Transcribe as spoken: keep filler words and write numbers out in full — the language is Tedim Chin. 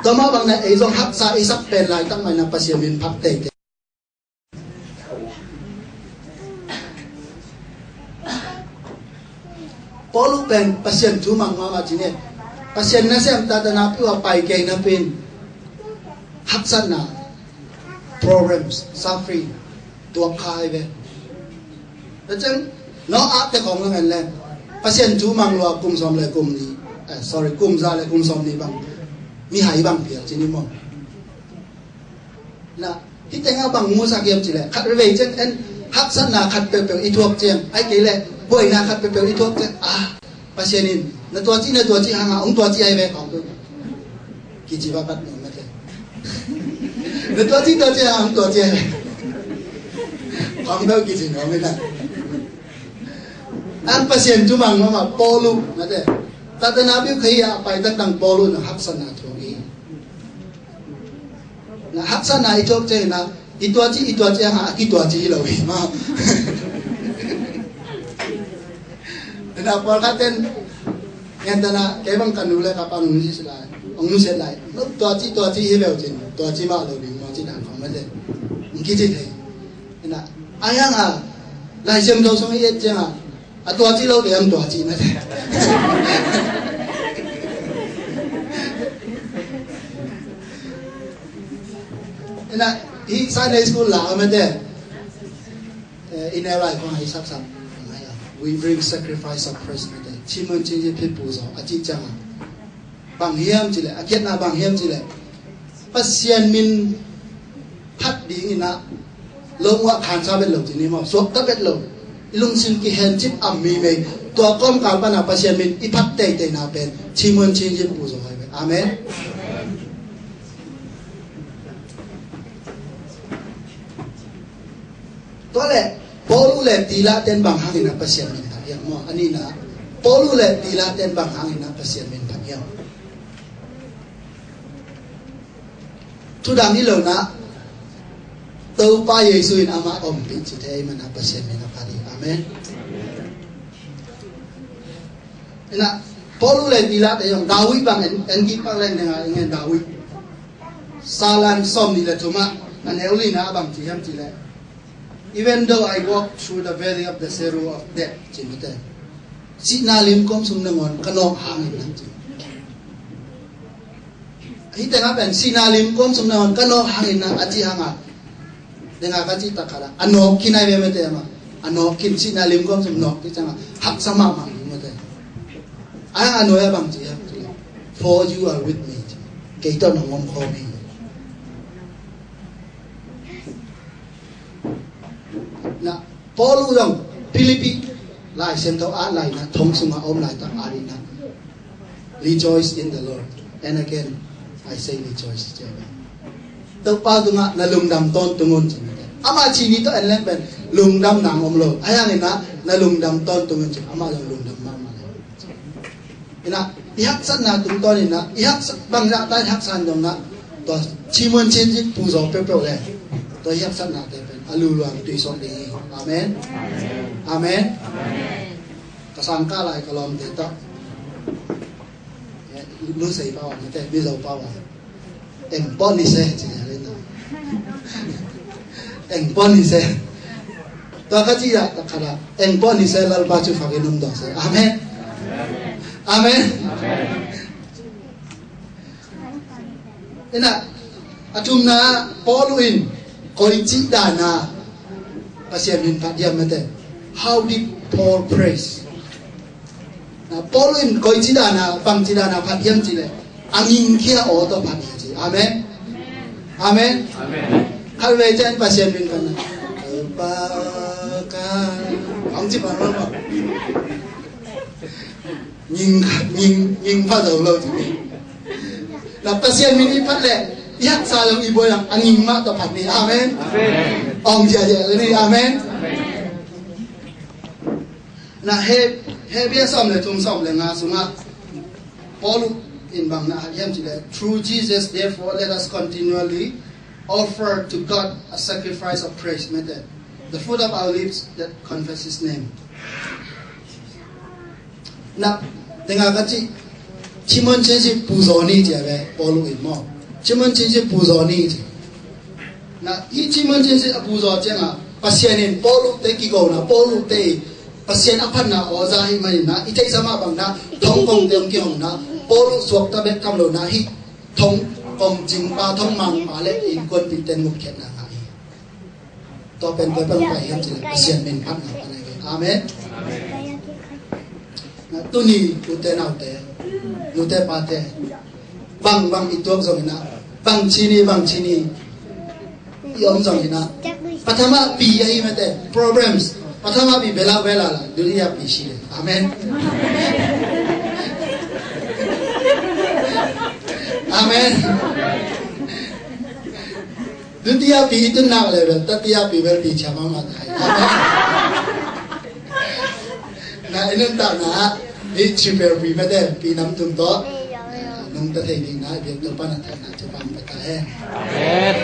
Tua mah bang na ei zong haksa i sak pen laitak mah in ah Pasian min phat teitei. Paul pen Pasian thu mang mahmah ci ni. Pasian nasem tate napi uh a pai kei napi in haksatna, problems, suffering, tuak kha hi ve. Tua ciang Noah te khong lang en leng Pasian thu mang lua kum sawm le kum nih, eh, sorry, kum za le kum sawm nih bang mihai bang pial ci ni maw. Na, hih tengah bang musak hiam cih leh, khat veivei ciang en, haksatna khat peuhpeuh i thuak ciang, ahih kei leh buaina khat peuhpeuh i thuak ciang, ah, Pasian in na tua ci, na tua ci hang a hong tua ci ahi ve khawng peuh kici va pat nuam mate. Na tua ci, tua ci hang a hong tua ci ahi ve khawng peuh kici nuam hi na. Ang Pasian thu mang mahmah Paul uh mate. Tate napi uh kha hi a, a pai taktak Paul uh na haksatna thuak hi. Na haksatna i thuak ciangin ah i tua ci, i tua ci hang a, a kitua ci hi lo hi mah. Na pawlkhat ten ngen ta na, kei bang ka nu le ka pa hong nusiat lai, hong nusiat lai. No tua ci, tua ci hi ve uh cin, tua ci mah lo ding maw ci dan khong mate. Hong kici thei. Ina, a hiang a Lai Siangtho sung i et ciang a, a tua ci lo te ang tua ci mate. Ina, hi Sunday school la mate. Eh, i neu lai khong a i saksak. We bring sacrifice of praise mate. Cimun cinzin phit pu zaw a cih ciang a, bang hiam cih leh, a khiatna bang hiam cih leh, Pasian min phat dingin ah lo muah khansa bet lo ci ni maw, suakta bet lo. I lungsim kihencip am mi mei. Tua kawmkal pan a Pasian min i phat teiteina pen cimun cinzin pu zaw hi ve. Amen. Tua leh Paul uh le Silas ten bang hangin a Pasian min phat hiam maw? A nihna, Paul uh le Silas ten bang hangin a Pasian min phat hiam? Thudang hi lo na, Topa Jesu in amah ompih ci thei ahih man a Pasian min a phat hi. Amen. Ina, Paul uh le Silas te zong David bang en, en kik pak leng ding a, en ngen David. Salan sawm nih le thum ah, a neu li na a bang ci hiam cih leh, "Even though I walk through the valley of the shadow of death," ci mate. Sihna limkuam sung nangawn ka nawk hangin na ci. Hih tengah pen sihna limkuam sung nangawn ka nawk hangin na a ci hang a, tengah ka cih tak khat ah a nawk khin ahi ve mate mah. A nawk khin, sihna limkuam sung nawk khin ciang a haksa mahmah hi mate. A hang a nuai a bang ci hiam cih leh, "For you are with me." Kei tawh nong om khawm hi. Na, Paul uh zong Philippi Lai Siangtho ah lai na thong sungah a om laitak ah dih na, "Rejoice in the Lord. And again, I say rejoice," ci a. Topa tungah na lungdam tawntung un ci. Amah ci ni tawh en leng pen lungdam nang om lo. A hiangin na, na lungdam tawntung un ci. Amah zong lungdam mahmah. Ina, i haksatna tungtawn ina, i haksat bang zah ta i haksan dong na, tua cimun cinzin pu zaw peuhpeuh le, tua i haksatna te pen a luluang tui sawk ding hi. Amen. Amen. Ka sangkah lai ka lawmte tawh, eh, nu sei pau a, mate, Mizo pau a. Eng pawh ni se, ci ni a le na. Eng pawh ni se. Tua ka ci a, tak khat a, eng pawh ni se, Lalpa cu fakin um dawh se. Amen. Amen. Ina, a thumna, Paul in koici dana Pasian min phat hiam mate. How did Paul praise? Na, Paul in koici dana, bangci dana phat hiam cih leh, a ngingkhia aw tawh phat hi ci. Amen. Amen. Amen. Khat vei ciang Pasian min phat na, Topa ka, ang ci pah lo. Nging, nging, nging phat lo lo ci. Na, Pasian min i phat leh, i haksa lo i buai a nging mah tawh phat ni. Amen. Amen. Ong ziahziah lo ni. Amen. Amen. Na, He, Hebrew sawm le thum, sawm le nga sungah Paul in bang na hiam cih leh, "Through Jesus, therefore, let us continually offer to God a sacrifice of praise," mate, "the fruit of our lips that confess his name." Na, tengah ka cih, Chimon chinsi puzaw ni ci a ve, Paul uh in maw. Chimon chinsi puzaw ni ci. Na hih chimon chinsi a puzaw ciangah Pasian in Paul uhte kigona, Paul uhte i Pasian a phatna awza hi manin na i theihsa mah bang na thong kongte hong kihong na Paul uh suakta bek kam lo na hih thong kong cingpa thong mangpa le innkuanpihte in ngupkhiatna ngah hi. Tua pen koi pan pai hiam cih leh Pasian min phatna pan ahi. Amen. Na tuni ute naute, nute pate, bang bang i tuak zong ina, bang cini bang cini i om zong ina, pathama pi ahi mate problems, pathama pi bela bela la dunia pi si. Amen. Amen. Dutia pi i tun nak le bel tatia pi bel pi chia mama thai. Na i nuntakna ah i chipel pi mate pi nam tum tawh nungta thei ding na i biak Topa na thaina chipang pata hen. Amen.